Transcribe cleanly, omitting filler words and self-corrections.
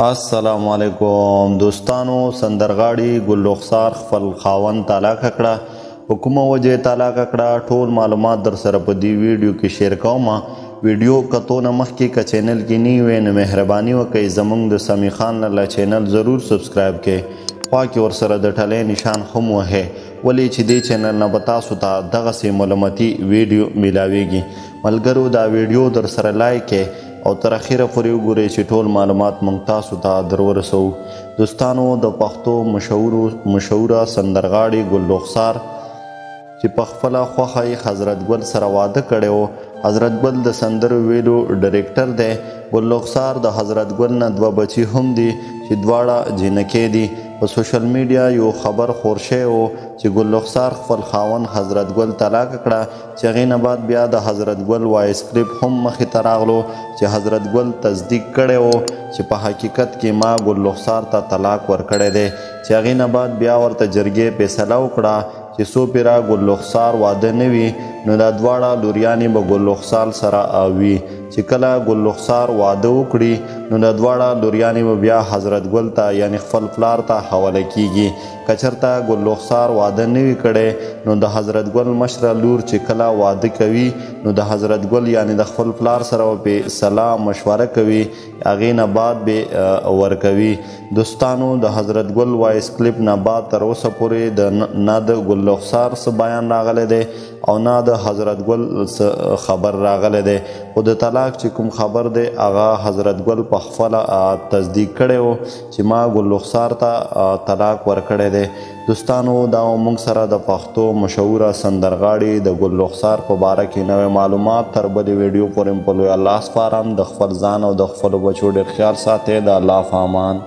السلام علیکم دوستانو، سندرغاړي ګل رخسار خپل خاوند طلاق کړه. په کومه وجه طلاق کړه، ټول معلومات در سره په دې ویډیو کې شیر کوم. ویډیو کتو نه مخکې که چینل کې نه وې نو مهرباني وکړئ زمونږ د سمي خان لالا چینل ضرور سبسکرایب کړئ، خوا کې ورسره د ټلې نشان هم وهئ، ولې چې دې چینل نه به تاسو ته دغسې معلوماتي ویډیو میلاویږي. ملګرو دا ویډیو در سره لایک کړئ او تر اخیره پورې وګورئ چې ټول معلومات موږ تاسو ته در ورسوو. دوستانو، د پښتو مشهوره سندرغاړي ګل رخسار چې په خپله خوښه یې حضرت ګل سره واده کړی و، حضرت ګل د سندرو ویلو ډایرکټر دی. ګل رخسار د حضرت ګل نه دوه بچي هم دي چې دواړه جینکې دي. په سوشل میډیا یو خبر خور شوی و چې ګل رخسار خپل خاوند حضرت ګل طلاق کړه، چې هغې نه بعد بیا د حضرت ګل وایس کلیپ هم مخې ته راغلو چې حضرت ګل تصدیق کړی و چې په حقیقت کې ما ګل رخسار ته طلاق ورکړی دی، چې هغې نه بعد بیا ورته جرګې فیصله وکړه چې څو پیره ګل رخسار واده نه وي نو دا دواړه لوریانې به ګل رخسار سره وي، چې کله ګل رخسار واده وکړي نو دا دواړه لوریانې به بیا حضرت ګل ته یعنی خپل پلار ته حواله کیږي. که چېرته ګل رخسار واده نه وي کړی نو د حضرت ګل مشره لور چې کله واده کوي نو د حضرت ګل یعنی د خپل پلار سره به پې سلا مشوره کوي، هغې نه بعد به ورکوي. دوستانو، د حضرت ګل وایس کلیپ نه بعد تر اوسه پورې د نه د ګل رخسار څه بیان راغلی دی او نه د حضرت ګل څه خبر راغلی دی، خو د طلاق چې کوم خبر دی هغه حضرت ګل په خپله تصدیق کړی و چې ما ګل رخسار ته طلاق ورکړی دی. دوستانو، دا موږ سره د پښتو مشهوره سندرغاړي د ګل رخسار په باره کې نوې معلومات. تر بلې ویډیو پورې په لوی الله سپارم. د خپل ځان او د خپلو بچو ډېر خیال ساتئ. د الله په امان.